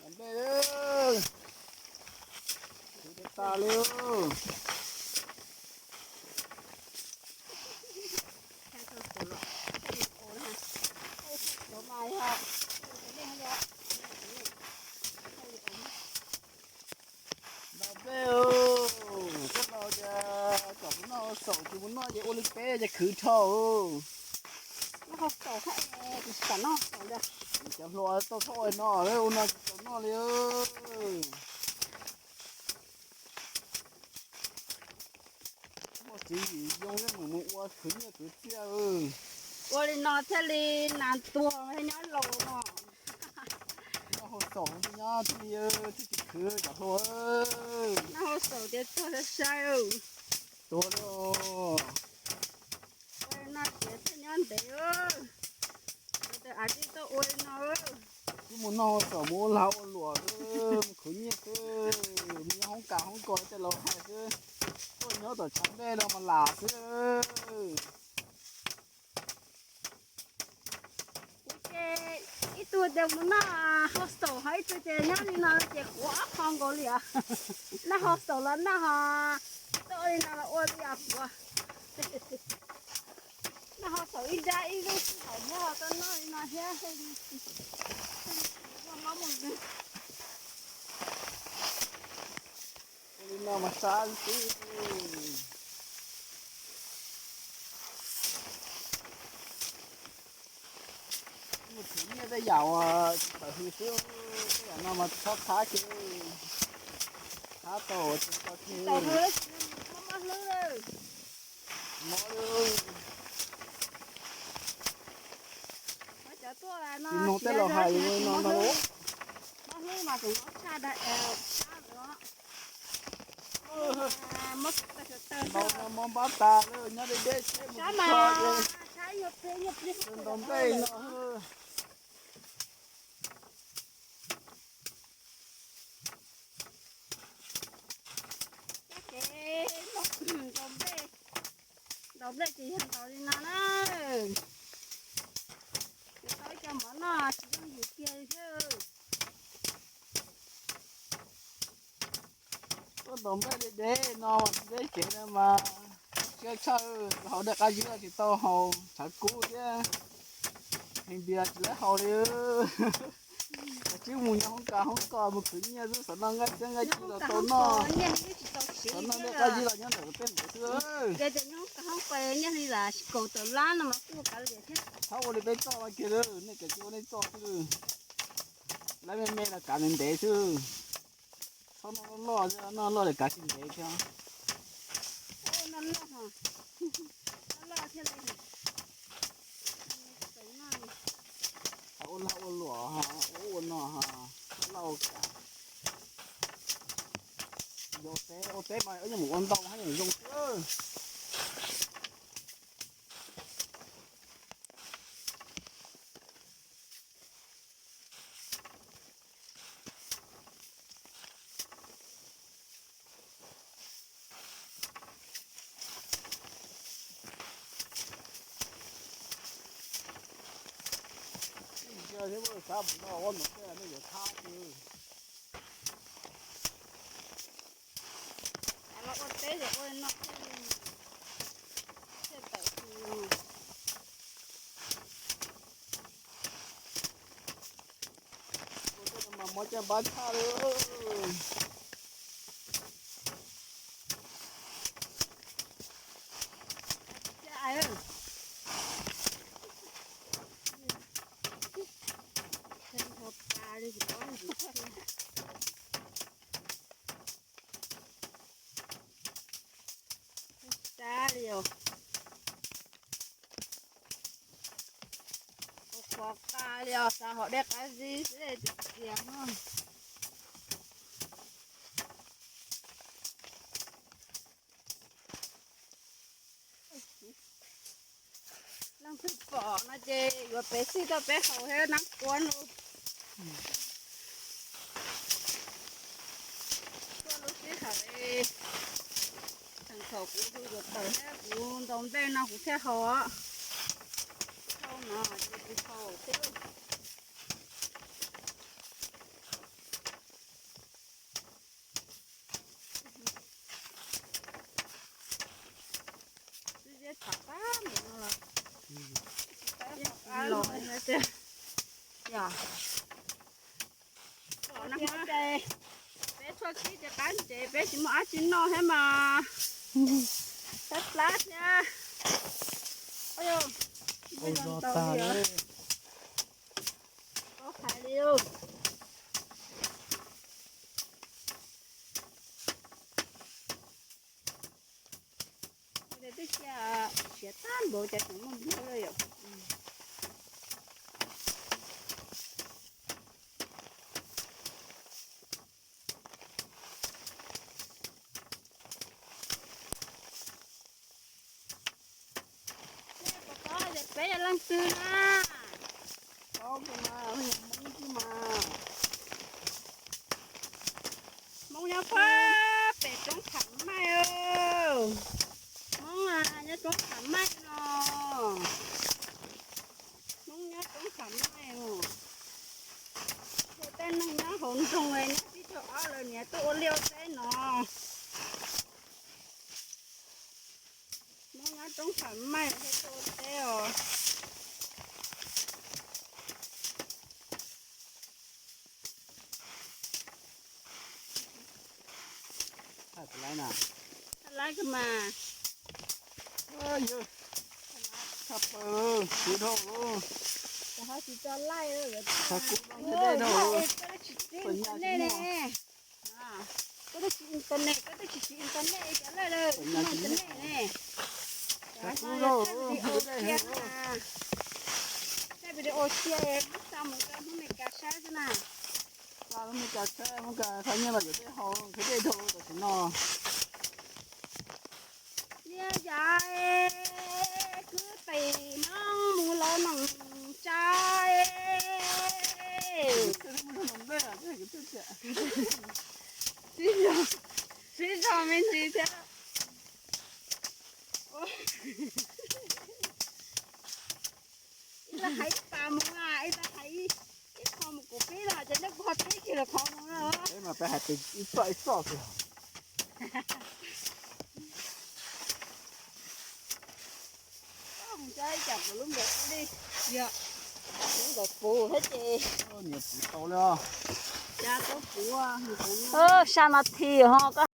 Nplej, khwv tas li. Nplej, tej no ces kom mus noj xaum, tsis mus noj ces ua li peb ces khwv dhau. Cov hluas tau thauj no, ua no tsis tau noj li. Muaj txiv yim yoo yeej meem mus ua khwv nyiaj khwv txiaj. Ua li no thiaj li nas tuag thiaj nyob laus no. Noj hauv xaum thiaj nyob thiaj li, thiaj tsis khwv cov hluas. Noj hauv xaum tias tuag sai sai. Tuag li. Ua li no tias thiaj nyob ntev. Ua tas tib toj ua li no. Twb mus noj hauv xaum mus ua lag ua luam xwb, mus khwv nyiaj xwb, mus nyob hoob kas hoob kos tej laus hais xwb. Tuaj nyob tom tshav nplej no mas lam xwb. Kuv ces ib tug tias mus noj hauv xaum, ho ib tug tias nyob li no ces qhuav ob qho nkaus li os. Noj hauv xaum los noj ho, tuaj ua li no los ua li os qhuav. Noj hauv xaum ib nrab ib lub sij hawm thiab ho tuaj noj li no thiab. Ua li no mas sab xwb. Mus khwv nyiaj tej yam uas tsis txawm hws xwb, tej yam no mas txhob qhab ces qhab tau tsis tau ces. Mob li. Tsis mloog tej laus hais no no. Mob hlwb mas tseem mob tshaj da, sab lawm. Mob npab tas lawm, nyob deb deb thiab mus tsis txog ces ntaus nplej no. Ntaus nplej, ntaus nplej ces yog ntaus li no na. Ces tau ib co mov noj tsis yooj yim kiag li thiab. Tuaj ntaus nplej deb deb no mas tsis deb kev no mas siab tshaj, haus dej qab zib los tsis tau haus, tshav kub thiab, heev npias tsis laib haus li. Kav tsij mus nyob hoob kas hoob kos mus khwv nyiaj xwb, xav noj nqaij thiab nqaij ci los tau noj, xav noj dej qab zib los nyob ntawm tej ntawd xwb. Txhob ua li peb txoj kiag, nej kav tsij ua nej txoj xwb. Lawv me me los kav ntev ntev xwb. Txhob noj loj loj, noj loj lawm kav tsis ntev thiab. Ua lag ua luam, ua ua no, ua lag ua kam. Yog teb, ua teb mas yeej mus ua ntau hab yeej zoo xwb. Ib ntsia thiab, xav mus noj ua ntawm tej nej yuav thab xwb. Los ua teb ces ua no thiaj tawm. Ua tej no mas mob caj npab tshaj li. Sab li os. Ua qhuav qa li os, xav haus dej qab zib xwb tiag tiag no. Leej twg pom no ces yuav pem xij tuaj peb haus thiab nab kuab no. Tuaj lub sij hawm tseem thaum kuv hu yuav tawm thiab kuv ntaus nplej no kuv thiaj haus. Haus no ces kuv haus xwb. tiag. Yog, peb tshuaj kib ces qab ntsev peb tsis muaj dab tsi noj thiab mas. Plab plab thiab. Ua zoo tag li. Hais li. Twb cia siav tag npaum cas tseem muaj nplua li yom. Peb yog leej twg na? Paub mas, yog Hmoob xwb mas. Hmoob nyob puag pem roob Khav Maij. Hmoob nyob roob Khav Maij no. Hmoob nyob roob Khav Maij. Tej neeg nyob hauv nroog nyob tib tug ob lawm niam tuaj ua liaj ua teb no. Hmoob nyob roob Khav Maij thiaj tuaj ua teb os. Thaij laib na. Thaij laib kawg mas. Tshaj plaws, tsis dhau lawm. Tsis tso laij. Koj twb tsis siv internet ne. Koj twb tsis siv internet, koj twb tsis siv internet cov laij lawm, tsis muaj internet ne. Thaij video cia, thaij video cia, muab xa mus rau Hmoob Meskas saib xwb na. Xa Hmoob Meskas saib, Hmoob Meskas qhov nyiaj los yuav tej haus, qhov dej dhau tam sim no. Cia yam kwv tij Hmoob mus los noog tsaib. Sib zog, sib zog me ntsis thiab. Ib leeg hais ib pas mus, ib leeg hais ib qho mus, kuv pib los ces nej kuv ho pib kiag lawm qhov mus no. Peb mas peb hais ib txoj ib txoj kiag. Mus saib cas kuv lub npawg li, yog lub npawg puv thiab ces. Niam puv tau li os. Cas tau puv, sab nas this ho.